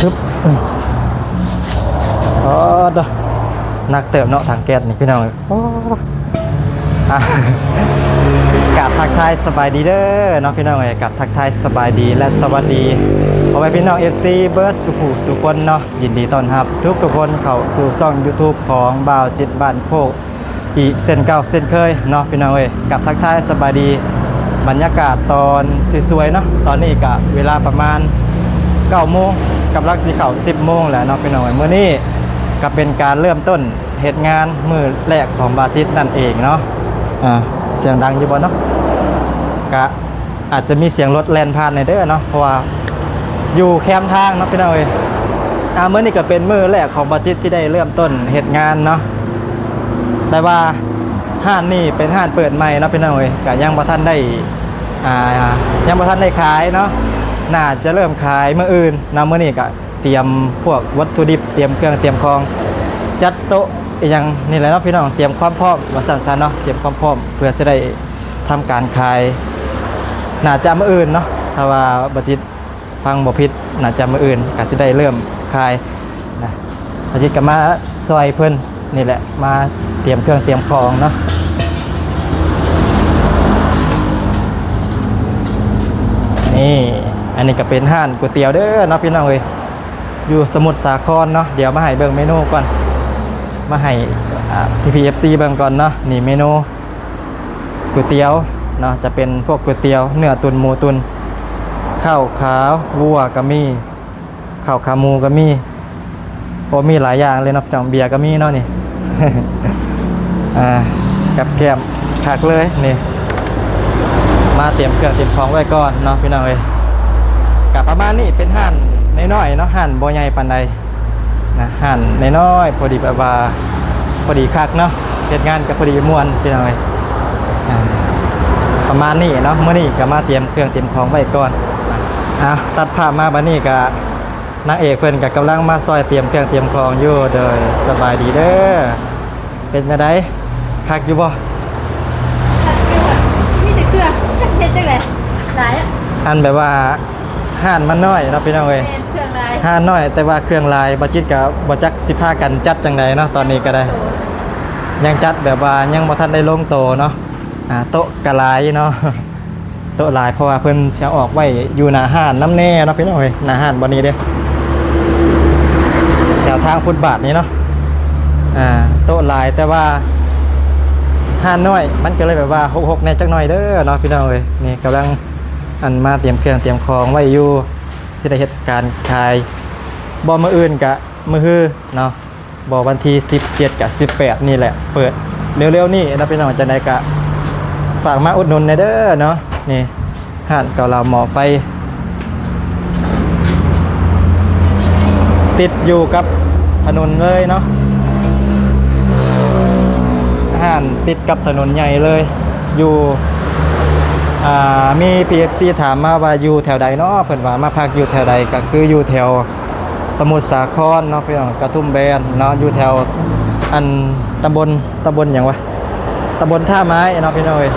ອືມ ອໍ ໂທ້ ໜັກເຕີບເນາະ ຖັງແກັສນີ້ພີ່ນ້ອງເອີຍ. ໂອ້ ອ່ະ ກາບທັກທາຍສະບາຍດີເດີເນາະ ພີ່ນ້ອງເອີຍ. ກາບທັກທາຍສະບາຍດີ ແລະ ສະຫວັດດີພໍ່ແມ່ພີ່ນ້ອງ ເອັຟຊີ ເບິດສູ່ຜູ້ສູ່ຄົນເນາະ. ຍິນດີຕ້ອນຮັບທຸກໆຄົນເຂົ້າສູ່ຊ່ອງຢູທູບຂອງບ່າວຈິດບ້ານໂຄກ ອີກເຊັ່ນເກົ່າເຊັ່ນເຄີຍເນາະ ພີ່ນ້ອງເອີຍ. ກັບທັກທາຍສະບາຍດີ ບັນຍາກາດຕອນສວຍໆເນາະ. ຕອນນີ້ກະເວລາປະມານເກົ້າໂມງ ກຳລັງຊິເຂົ້າສິບໂມງແລ້ວເນາະ ພີ່ນ້ອງເອີຍ. ມື້ນີ້ກະເປັນການເລີ່ມຕົ້ນເຮັດງານມື້ແລກຂອງບ່າວຈິດນັ້ນເອງເນາະ. ອ່າ ສຽງດັງຢູ່ບໍ່ເນາະ? ກະ ອາດຈະມີສຽງລົດແລ່ນຜ່ານແດ່ເດີເນາະ ເພາະວ່າຢູ່ແຄມທາງເນາະ ພີ່ນ້ອງເອີຍ. ອ່າ ມື້ນີ້ກະເປັນມື້ແລກຂອງບ່າວຈິດທີ່ໄດ້ເລີ່ມຕົ້ນເຮັດງານເນາະ. ແຕ່ວ່າຮ້ານນີ້ເປັນຮ້ານເປີດໃໝ່ເນາະ ພີ່ນ້ອງເອີຍ, ກະຍັງບໍ່ທັນໄດ້ ອ່າ ຍັງບໍ່ທັນໄດ້ຂາຍເນາະ, ໜ້າຈະເລີ່ມຂາຍມື້ອື່ນເນາະ. ມື້ນີ້ກະຕຽມພວກວັດຖຸດິບ ຕຽມເຄື່ອງຕຽມຂອງ ຈັດໂຕະອີ່ຫຍັງນີ້ແຫຼະເນາະ ພີ່ນ້ອງ, ຕຽມຄວາມພ້ອມວ່າຊັ້ນຊະເນາະ, ຕຽມຄວາມພ້ອມເພື່ອຊິໄດ້ ທຳການຂາຍ ໜ້າຈະມື້ອື່ນເນາະ. ຖ້າວ່າບ່າວຈິດຟັງບໍ່ຜິດ ໜ້າຈະມື້ອື່ນກະຊິໄດ້ເລີ່ມຂາຍນະ. ບ່າວຈິດກະມາຊ່ອຍເພິ່ນນີ້ແຫຼະ ມາຕຽມເຄື່ອງຕຽມຂອງເນາະ. ນີ້ ອັນນີ້ກະເປັນຮ້ານກ໋ວຍຕຽວເດີເນາະ ພີ່ນ້ອງເອີຍ, ຢູ່ສະໝຸດສາຄອນເນາະ. ດຽວມາໃຫ້ເບິ່ງເມນູກ່ອນ ມາໃຫ້ ອ່າ ພີ່ໆ ເອັຟຊີ ເບິ່ງກ່ອນເນາະ. ນີ້ເມນູ ກ໋ວຍຕຽວເນາະ, ຈະເປັນພວກກ໋ວຍຕຽວເນື້ອຕຸ່ນ ໝູຕຸ່ນ, ເຂົ້າຂາວັວກະມີ, ເຂົ້າຂາໝູກະມີ. ໂອ້ ມີຫຼາຍຢ່າງເລີຍເນາະ ເຈົ້າ, ເບຍກະມີເນາະນີ້. ອ່າ ກັບແກ້ມຄັກເລີຍນີ້. ມາຕຽມເຄື່ອງຕຽມຂອງໄວ້ກ່ອນເນາະ ພີ່ນ້ອງເອີຍ. ກະປະມານນີ້ ເປັນຮ້ານນ້ອຍໆເນາະ, ຮ້ານບໍ່ໃຫຍ່ປານໃດ. ນະ ຮ້ານນ້ອຍໆ ພໍດີແບບວ່າພໍດີຄັກເນາະ, ເຮັດງານກະພໍດີມ່ວນ ພີ່ນ້ອງເອີຍ. ອ່າ ປະມານນີ້ເນາະ, ມື້ນີ້ກະມາຕຽມເຄື່ອງຕຽມຂອງໄວ້ກ່ອນ. ອ່າ ຕັດພາບມາບາດນີ້ກະ ນາງເອກເພິ່ນກະກຳລັງມາຊ່ອຍຕຽມເຄື່ອງຕຽມຂອງຢູ່. ໂດຍ ສະບາຍດີເດີ. ເປັນຈັ່ງໃດ ຄັກຢູ່ບໍ່? ຄັກຢູ່ ມີແຕ່ເຄື່ອງ ເຮັດຈັ່ງໃດ ຫຼາຍອະ. ອັນແບບວ່າ ຮ້ານມັນນ້ອຍເນາະ ພີ່ນ້ອງເອີຍ, ແມ່ນ ເຄື່ອງຫຼາຍ. ຮ້ານນ້ອຍແຕ່ວ່າເຄື່ອງຫຼາຍ, ບ່າວຈິດກະບໍ່ຈັກຊິພາກັນຈັດຈັ່ງໃດເນາະ. ຕອນນີ້ກະໄດ້ ຍັງຈັດແບບວ່າຍັງບໍ່ທັນໄດ້ລົງໂຕເນາະ. ອ່າ ໂຕະກະຫຼາຍເນາະ, ໂຕະຫຼາຍ ເພາະວ່າເພິ່ນຊິເອົາອອກໄວ້ຢູ່ໜ້າຮ້ານນຳແດ່ເນາະ ພີ່ນ້ອງເອີຍ. ໜ້າຮ້ານບ່ອນນີ້ເດ້ ແຖວທາງຟຸດບາດນີ້ເນາະ. ອ່າ ໂຕະຫຼາຍແຕ່ວ່າຮ້ານນ້ອຍ ມັນກະເລີຍແບບວ່າຮົກໆແດ່ຈັກໜ້ອຍເດີເນາະ ພີ່ນ້ອງເອີຍ. ນີ້ກຳລັງ ອັນ ມາຕຽມເຄື່ອງຕຽມຂອງໄວ້ຢູ່ ຊິໄດ້ເຮັດການຂາຍ ບໍ່ມື້ອື່ນກະມື້ຮືເນາະ, ບໍ່ວັນທີສິບເຈັດກະສິບແປດນີ້ແຫຼະ ເປີດເລັວໆນີ້ເນາະ ພີ່ນ້ອງ. ຈັ່ງໃດກະຝາກມາອຸດໜູນແດ່ເດີເນາະ. ນີ້ ຮ້ານເກົາເຫຼົ້າໝໍ້ໄຟ ຕິດຢູ່ກັບຖະໜົນເລີຍເນາະ, ຮ້ານຕິດກັບຖະໜົນໃຫຍ່ເລີຍ. ຢູ່ ອ່າ ມີ ພີເອັຟຊີ ຖາມມາວ່າຢູ່ແຖວໃດເນາະ, ເພິ່ນວ່າມາພັກຢູ່ແຖວໃດ ກະຄືຢູ່ແຖວສະໝຸດສາຄອນເນາະ ພີ່ນ້ອງ, ກະທຸມແບນເນາະ, ຢູ່ແຖວ ອັນ ຕຳບົນ ຕຳບົນຫຍັງວະ ຕຳບົນທ່າໄມ້ເນາະ ພີ່ນ້ອງເອີຍ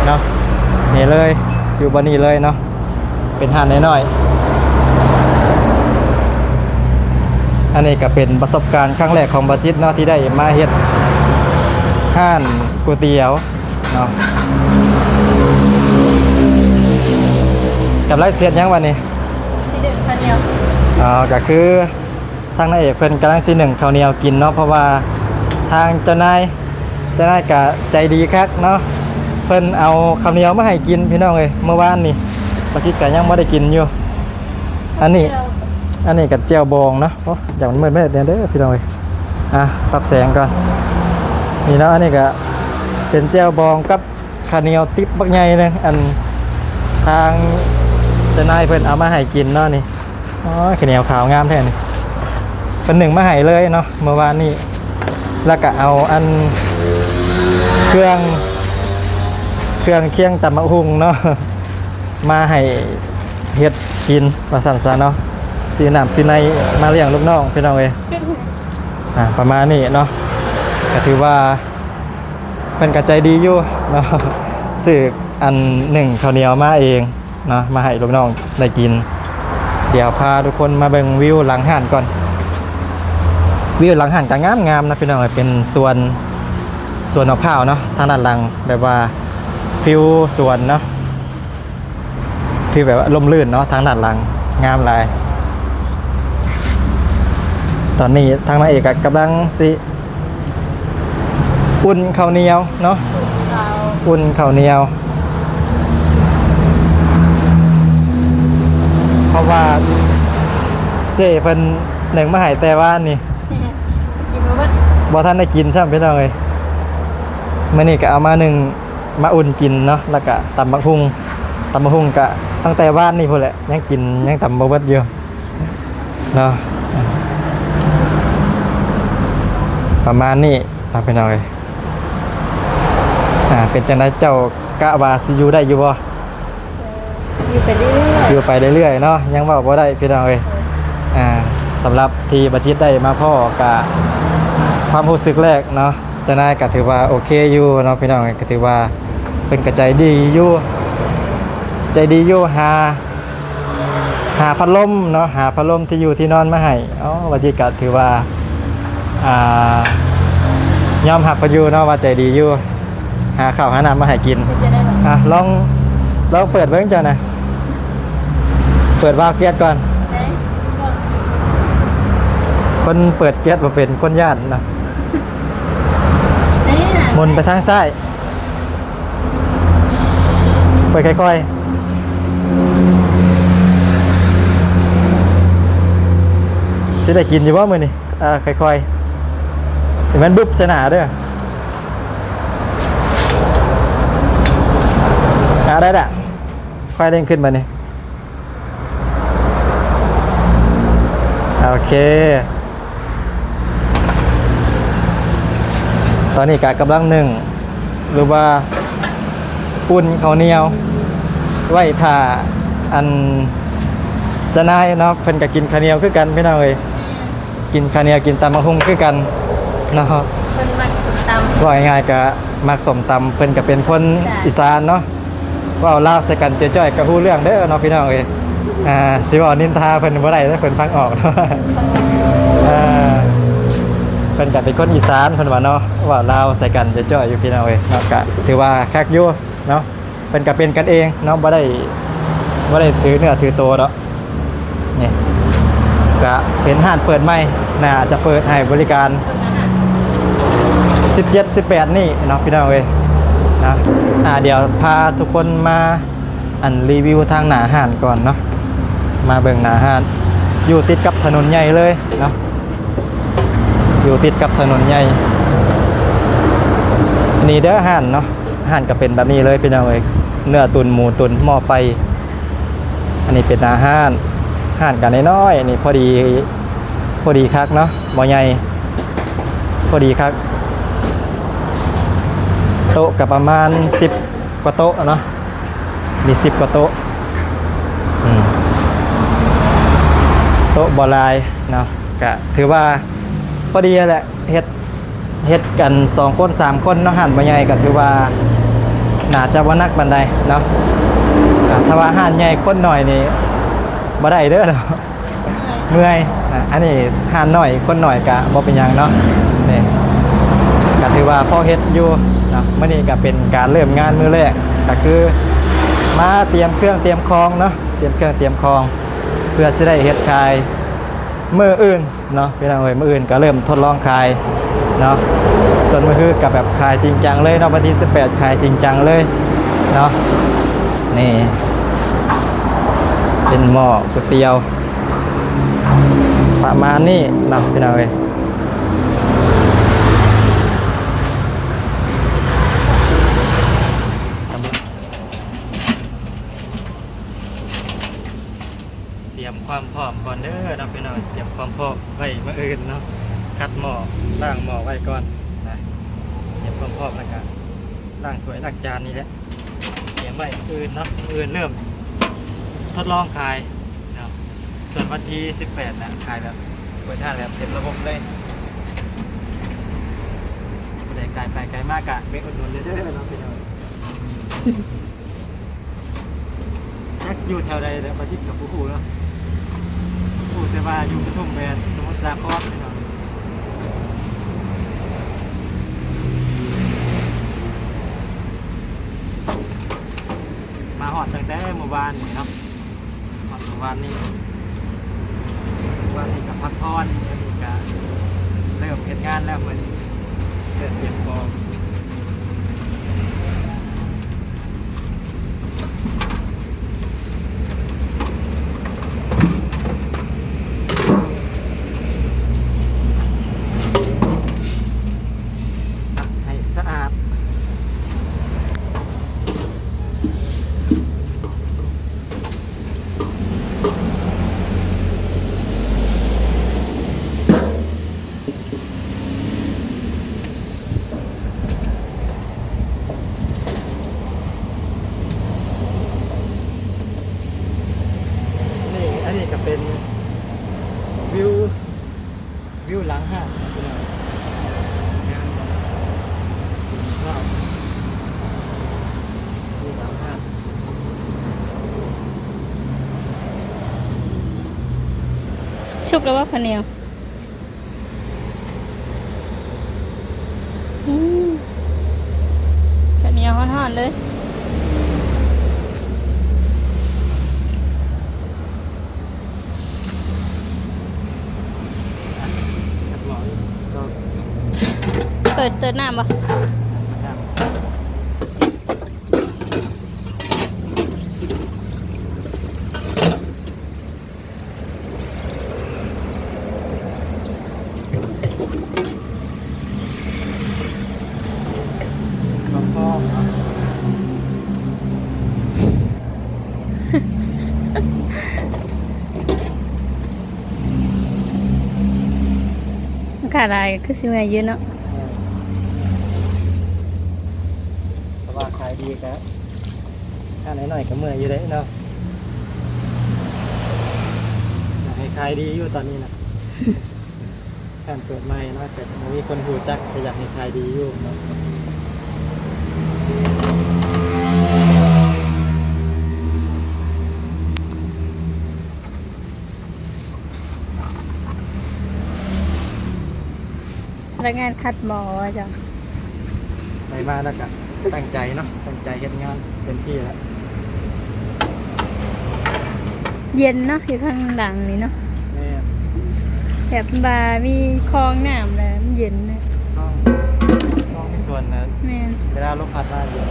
ເນາະ. ນີ້ເລີຍ ຢູ່ບ່ອນນີ້ເລີຍເນາະ, ເປັນຮ້ານນ້ອຍໆ. ອັນນີ້ກະເປັນປະສົບການຄັ້ງແລກຂອງບ່າວຈິດເນາະ ທີ່ໄດ້ມາເຮັດຮ້ານກ໋ວຍຕຽວເນາະ. ກຳລັງຊິເຮັດຫຍັງບາດນີ້? ຊິໜຶ້ງເຂົ້າໜຽວ. ອໍ ກະຄື ທາງນາງເອກເພິ່ນກຳລັງຊິໜຶ້ງເຂົ້າໜຽວກິນເນາະ, ເພາະວ່າທາງເຈົ້ານາຍ ເຈົ້ານາຍກະໃຈດີຄັກເນາະ, ເພິ່ນເອົາເຂົ້າໜຽວມາໃຫ້ກິນ ພີ່ນ້ອງເອີຍ. ມື້ວານນີ້ ບ່າວຈິດກະຍັງບໍ່ໄດ້ກິນຢູ່. ອັນນີ້ ອັນນີ້ກະແຈ່ວບອງເນາະ. ໂອ້ ຢາກມັນມືດໆແດ່ເດີ ພີ່ນ້ອງເອີຍ. ອ່ະ ປັບແສງກ່ອນ. ນີ້ເນາະ, ອັນນີ້ກະເປັນແຈ່ວບອງກັບ ເຂົ້າໜຽວຕິບບັກໃຫຍ່ໜຶ່ງ ອັນ ທາງເຈົ້ານາຍເພິ່ນເອົາມາໃຫ້ກິນເນາະນີ້. ໂອ້ຍ ເຂົ້າໜຽວຂາວງາມແທ້ນີ້, ເພິ່ນໜຶ້ງມາໃຫ້ເລີຍເນາະ ມື້ວານນີ້. ແລ້ວກະເອົາ ອັນ ເຄື່ອງ ເຄື່ອງຄຽງຕຳບັກຫຸ່ງເນາະ ມາໃຫ້ເຮັດກິນວ່າຊັ້ນຊະເນາະ, ຊື້ນ້ຳຊື້ໃນມາລ້ຽງລູກນ້ອງ ພີ່ນ້ອງເອີຍ. ອ່າ ປະມານນີ້ເນາະ, ກະຖືວ່າ ເພິ່ນກະໃຈດີຢູ່ເນາະ, ຊື້ອັນໜຶ້ງເຂົ້າໜຽວມາເອງເນາະ ມາໃຫ້ລູກນ້ອງໄດ້ກິນ. ດຽວພາທຸກຄົນມາເບິ່ງວິວຫຼັງຮ້ານກ່ອນ. ວິວຫຼັງຮ້ານກໍງາມໆນະພີ່ນ້ອງເອີຍ, ເປັນສວນ ສວນມະພ້າວເນາະ ທາງດ້ານຫຼັງ, ແບບວ່າຟີລສວນເນາະ. ຄືແບບວ່າລົມລື່ນເນາະ ທາງດ້ານຫຼັງ ງາມຫຼາຍ. ຕອນນີ້ທາງນາງເອກກໍກຳລັງຊິອຸ່ນເຂົ້າໜຽວເນາະ, ອຸ່ນເຂົ້າໜຽວ ເພາະວ່າເຈ້ເພິ່ນໜຶ້ງມາໃຫ້ແຕ່ວານນີ້ ກິນບໍ່ເບິດ ບໍ່ທັນໄດ້ກິນຊ້ຳພີ່ນ້ອງເອີຍ. ມື້ນີ້ກໍເອົາມາໜຶ້ງ ມາອຸ່ນກິນເນາະ ແລ້ວກະຕຳບັກຫຸ່ງ. ຕຳບັກຫຸ່ງກະຕັ້ງແຕ່ວານນີ້ພຸ້ນແຫຼະ ຍັງກິນ ຍັງຕຳບໍ່ເບິດຢູ່ເນາະ. ປະມານນີ້ເນາະພີ່ນ້ອງເອີຍ. ອ່າ ເປັນຈັ່ງໃດ ເຈົ້າກະວ່າຊິຢູ່ໄດ້ຢູ່ບໍ່? ຢູ່ໄປເລື້ອຍໆ ຢູ່ໄປເລື້ອຍໆເນາະ, ຍັງເວົ້າບໍ່ໄດ້ພີ່ນ້ອງເອີຍ. ອ່າ ສຳລັບທີ່ບາຈິດໄດ້ມາພໍ້ ກະຄວາມຮູ້ສຶກແລກເນາະ ເຈົ້ານາຍກໍຖືວ່າໂອເຄຢູ່ເນາະພີ່ນ້ອງ, ກໍຖືວ່າເພິ່ນກໍໃຈດີຢູ່ ໃຈດີຢູ່ ຫາ ຫາພັດລົມເນາະ ຫາພັດລົມທີ່ຢູ່ທີ່ນອນມາໃຫ້. ອໍ ວ່າຈິດກໍຖືວ່າ ອ່າ ຍອມຮັບເພິ່ນຢູ່ເນາະວ່າໃຈດີຢູ່ ຫາເຂົ້າຫານ້ຳມາໃຫ້ກິນ. ເຮັດຈັ່ງໃດລະ? ອ່ະ ລອງ ລອງເປີດເບິ່ງເຈົ້ານະ ເປີດວາວແກັສກ່ອນ. ໃສ? ຄົນເປີດແກັສບໍ່ເປັນ ຄົນຢ້ານເນາະ. ນີ້ນະ ໝູນໄປທາງຊ້າຍ ເປີດຄ່ອຍໆ. ຊິໄດ້ກິນຢູ່ບໍ່ມື້ນີ້? ເອີ ຄ່ອຍໆ ແມ່ນບຸບໃສ່ໜ້າເດີ. ອ່າ ໄດ້ລະ ຄ່ອຍເລັ່ງຂຶ້ນບາດນີ້. ໂອເຄ ຕອນນີ້ກະກຳລັງໜຶ້ງ ຫຼືວ່າອຸ່ນເຂົ້າໜຽວໄວ້ຖ້າ ອັນ ເຈົ້ານາຍເນາະ ເພິ່ນກະກິນເຂົ້າໜຽວຄືກັນພີ່ນ້ອງເອີຍ. ແມ່ນ ກິນເຂົ້າໜຽວ ກິນຕຳບັກຫຸ່ງຄືກັນເນາະ. ເພິ່ນມັກສົ້ມຕຳ ເວົ້າງ່າຍໆກະມັກສົ້ມຕຳ, ເພິ່ນກະເປັນຄົນອີສານເນາະ. ເວົ້າລາວໃສ່ກັນຈ່ອຍໆກໍຮູ້ເລື່ອງເດີເນາະພີ່ນ້ອງເອີຍ. ອ່າ ຊິເວົ້ານິນທາເພິ່ນບໍ່ໄດ້ເດີ ເພິ່ນຟັງອອກເນາະ. ເອີ ເພິ່ນກໍເປັນຄົນອີສານເພິ່ນວ່າເນາະ, ເວົ້າລາວໃສ່ກັນຈ່ອຍໆຢູ່ພີ່ນ້ອງເອີຍເນາະ. ກໍຖືວ່າຄັກຢູ່ເນາະ, ເພິ່ນກໍເປັນກັນເອງເນາະ, ບໍ່ໄດ້ ບໍ່ໄດ້ຖືເນື້ອຖືໂຕດອກ. ນີ້ກະເປັນຮ້ານເປີດໃໝ່ ໜ້າຈະເປີດໃຫ້ບໍລິການສິບເຈັດ ສິບແປດນີ້ເນາະ ພີ່ນ້ອງເອີຍເນາະ. ອ່າ ດຽວພາທຸກຄົນມາ ອັນ ຣີວິວທາງໜ້າຮ້ານກ່ອນເນາະ, ມາເບິ່ງໜ້າຮ້ານ. ຢູ່ຕິດກັບຖະໜົນໃຫຍ່ເລີຍເນາະ, ຢູ່ຕິດກັບຖະໜົນໃຫຍ່. ນີ້ເດີຮ້ານເນາະ, ຮ້ານກໍເປັນແບບນີ້ເລີຍ ພີ່ນ້ອງເອີຍ, ເນື້ອຕຸ່ນ ໝູຕຸ່ນ ໝໍ້ໄຟ. ອັນນີ້ເປັນໜ້າຮ້ານ, ຮ້ານກໍນ້ອຍໆ ນີ້ ພໍດີ ພໍດີຄັກເນາະ, ບໍ່ໃຫຍ່ ພໍດີຄັກ. ໂຕະກໍປະມານສິບກວ່າໂຕະເນາະ, ມີສິບກວ່າໂຕະ. ອືມ ໂຕະບໍ່ຫຼາຍເນາະ, ກະຖືວ່າພໍດີແຫຼະ, ເຮັດ ເຮັດກັນສອງຄົນສາມຄົນເນາະ, ຮ້ານບໍ່ໃຫຍ່ກໍຖືວ່າໜ້າຈະບໍ່ໜັກປານໃດເນາະ. ອ່າ ຖ້າວ່າຮ້ານໃຫຍ່ຄົນໜ້ອຍນີ້ບໍ່ໄດ້ເດີເນາະ, ເມື່ອຍ. ອ່າ ອັນນີ້ຮ້ານໜ້ອຍຄົນໜ້ອຍກະບໍ່ເປັນຫຍັງເນາະ. ນີ້ກະຖືວ່າພໍເຮັດຢູ່ເນາະ. ມື້ນີ້ກະເປັນການເລີ່ມງານມື້ແລກ, ກະຄືມາຕຽມເຄື່ອງຕຽມຂອງເນາະ, ຕຽມເຄື່ອງຕຽມຂອງ ເພື່ອຊິໄດ້ເຮັດຂາຍມື້ອື່ນ ເນາະ ພີ່ນ້ອງເອີຍ. ມື້ອື່ນກໍເລີ່ມທົດລອງຂາຍເນາະ, ສ່ວນມື້ຮືກໍແບບຂາຍຈິງຈັງເລີຍເນາະ, ວັນທີສິບແປດຂາຍຈິງຈັງເລີຍເນາະ. ນີ້ເປັນໝໍ້ກ໋ວຍຕຽວປະມານນີ້ເນາະ ພີ່ນ້ອງເອີຍ. ຕຽມຄວາມພ້ອມກ່ອນເດີເນາະ ພີ່ນ້ອງ, ຕຽມຄວາມພ້ອມໄວ້ມື້ອື່ນເນາະ, ຂັດໝໍ້ ລ້າງໝໍ້ໄວ້ກ່ອນນະ, ຕຽມຄວາມພ້ອມ ແລ້ວກະລ້າງຖ້ວຍລ້າງຈານນີ້ແຫຼະ, ຕຽມໄວ້ມື້ອື່ນເນາະ, ມື້ອື່ນເລີ່ມທົດລອງຂາຍເນາະ. ສ່ວນວັນທີສິບແປດນະ ຂາຍແບບເປີດຮ້ານແບບເຕັມລະບົບເລີຍ, ຜູ້ໃດກາຍໄປກາຍມາກະແວະອຸດໜູນເດີເນາະ ພີ່ນ້ອງ. ຈັກຢູ່ແຖວໃດແຫຼະ ບໍ່ຈິດກໍບໍ່ຮູ້ເນາະ. ວ່າຢູ່ປະທຸມແບດ ສະໝຸດສາຄອນ ພີ່ນ້ອງ ມາຮອດຕັ້ງແຕ່ມື້ວານນີ້ເນາະ ຮອດມື້ວານນີ້ ວານນີ້ກໍພັກຜ່ອນ ມື້ນີ້ກໍເລີ່ມເຮັດງານແລ້ວ ມື້ນີ້ເລີ່ມເກັບຂອງ. ໃຫ້ສະອາດ. ນີ້ ອັນນີ້ກໍເປັນວິວ ວິວຫຼັງຮ້ານເນາະ ພີ່ນ້ອງ ງາມບໍ່ເນາະ ສີຂາວ ວິວຫຼັງຮ້ານ. ສຸກແລ້ວບໍ່ ຂ້າວໜຽວ? ອືມ ເຂົ້າໜຽວຮ້ອນໆເລີຍ. ເປີດ ເຕີມນ້ຳບໍ່? ອາກາດຫຼາຍກໍຄືຊິເມື່ອຍຢູ່ເນາະ. ແມ່ນ ແຕ່ວ່າຂາຍດີກໍ ຮ້ານນ້ອຍໆກໍເມື່ອຍຢູ່ເດ້ເນາະ ຢາກໃຫ້ຂາຍດີຢູ່ຕອນນີ້ນະ ຮ້ານເປີດໃໝ່ເນາະ ກໍບໍ່ມີຄົນຮູ້ຈັກ ກໍຢາກໃຫ້ຂາຍດີຢູ່ເນາະ. ພະນັກງານຂັດໝໍ້ວ່າຈັ່ງ ໄດ້ມາແລ້ວກະຕັ້ງໃຈເນາະ ຕັ້ງໃຈເຮັດງານເຕັມທີ່ແລ້ວ. ເຢັນເນາະ ຢູ່ຂ້າງຫຼັງນີ້ເນາະ. ແມ່ນ ແບບວ່າມີຄອງນ້ຳແລ້ວມັນເຢັນນະ. ຄອງ ຄອງມີສ່ວນນະ. ແມ່ນ ເວລາລົມພັດມາເຢັນ.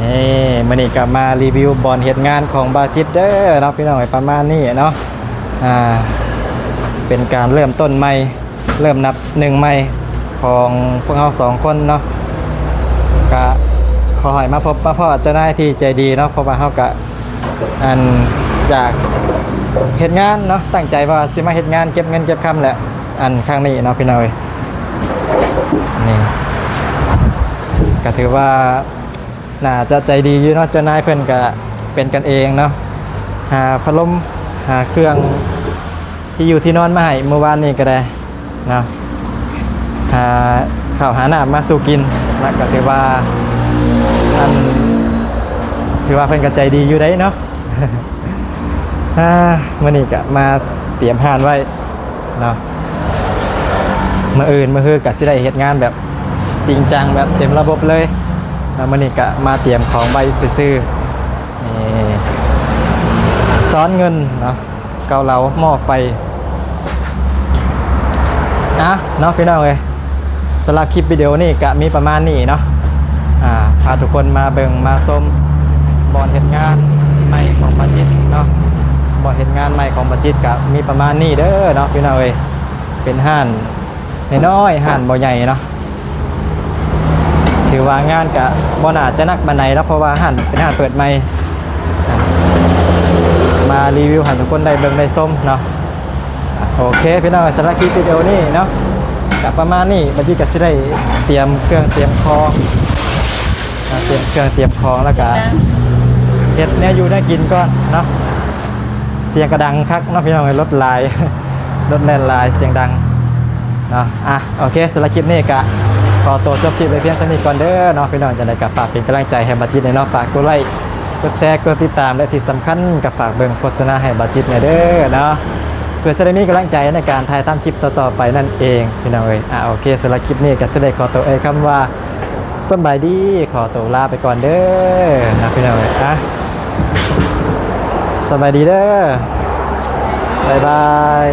ນີ້ ມື້ນີ້ກໍມາຣີວິວບ່ອນເຮັດງານຂອງບ່າວຈິດເດີເນາະ ພີ່ນ້ອງເອີຍ ປະມານນີ້ເນາະ. ອ່າ ເປັນການເລີ່ມຕົ້ນໃໝ່ ເລີ່ມນັບໜຶ່ງໃໝ່ຂອງພວກເຮົາສອງຄົນເນາະ. ກະຂໍໃຫ້ມາພົບມາພໍ້ເຈົ້ານາຍທີ່ໃຈດີເນາະ ເພາະວ່າເຮົາກະ ອັນ ຢາກເຮັດງານເນາະ ຕັ້ງໃຈວ່າຊິມາເຮັດງານເກັບເງິນເກັບຄຳແຫຼະ ອັນ ຄັ້ງນີ້ເນາະ ພີ່ນ້ອງເອີຍ. ນີ້ ກະຖືວ່າ ໜ້າຈະໃຈດີຢູ່ເນາະ ເຈົ້ານາຍເພິ່ນກະເປັນກັນເອງເນາະ ຫາພັດລົມ ຫາເຄື່ອງທີ່ຢູ່ທີ່ນອນມາໃຫ້ມື້ວານນີ້ກໍໄດ້ເນາະ ຫາເຂົ້າຫານ້ຳມາສູ່ກິນ ແລ້ວກໍຖືວ່າ ອັນ ຖືວ່າເພິ່ນກໍໃຈດີຢູ່ໃດ໋ເນາະ. ອ່າ ມື້ນີ້ກະມາຕຽມຮ້ານໄວ້ເນາະ ມື້ອື່ນມື້ຮືກະຊິໄດ້ເຮັດງານແບບຈິງຈັງ ແບບເຕັມລະບົບເລີຍເນາະ. ມື້ນີ້ກະມາຕຽມຂອງໄວ້ຊື່ໆ ນີ້ ຊ້ອນເງິນເນາະ ເກົາເລົາ ໝໍ້ໄຟ. ອ່ະ ເນາະ ພີ່ນ້ອງເອີຍ ສຳລັບຄລິບວິດີໂອນີ້ກະມີປະມານນີ້ເນາະ. ອ່າ ພາທຸກຄົນມາເບິ່ງມາຊົມບ່ອນເຮັດງານໃໝ່ຂອງບ່າວຈິດເນາະ. ບ່ອນເຮັດງານໃໝ່ຂອງບ່າວຈິດກະມີປະມານນີ້ເດີເນາະ ພີ່ນ້ອງເອີຍ. ເປັນຮ້ານນ້ອຍໆ ຮ້ານບໍ່ໃຫຍ່ເນາະ. ຖືວ່າງານກະບໍ່ໜ້າຈະໜັກປານໃດເນາະ ເພາະວ່າຮ້ານເປັນຮ້ານເປີດໃໝ່. ມາຣີວິວໃຫ້ທຸກຄົນໄດ້ເບິ່ງໄດ້ຊົມເນາະ. ໂອເຄ ພີ່ນ້ອງ ສຳລັບຄລິບວິດີໂອນີ້ເນາະ ກະປະມານນີ້. ບັດນີ້ກະຊິໄດ້ຕຽມເຄື່ອງຕຽມຂອງ ເຕຽມເຄື່ອງຕຽມຂອງ ແລ້ວກະເຮັດແນວຢູ່ແນວກິນກ່ອນເນາະ. ສຽງກະດັງຄັກເນາະ ພີ່ນ້ອງເອີຍ ລົດຫຼາຍ ລົດແລ່ນຫຼາຍ ສຽງດັງເນາະ. ອ່ະ ໂອເຄ ສຳລັບຄລິບນີ້ກະຂໍຕົວຈົບຄລິບໄວ້ພຽງສ່ຳນີ້ກ່ອນເດີເນາະ ພີ່ນ້ອງ. ຈັ່ງໃດກະຝາກເປັນກຳລັງໃຈໃຫ້ບ່າວຈິດແດ່ເນາະ ຝາກກົດໄລ້ ກົດແຊ ກົດຕິດຕາມ ແລະ ທີ່ສຳຄັນກໍຝາກເບິ່ງໂຄສະນາໃຫ້ບ່າວຈິດແດ່ເດີເນາະ ເພື່ອຈະໄດ້ມີກຳລັງໃຈໃນການຖ່າຍທຳຄລິບຕໍ່ໆໄປນັ້ນເອງ ພີ່ນ້ອງເອີຍ. ອ່າ ໂອເຄ ສຳລັບຄລິບນີ້ກໍຈະໄດ້ຂໍຕົວເອີຍຄຳວ່າ ສະບາຍດີ ຂໍຕົວລາໄປກ່ອນເດີນະ ພີ່ນ້ອງເອີຍ. ອ່ະ ສະບາຍດີເດີ ບາຍບາຍ.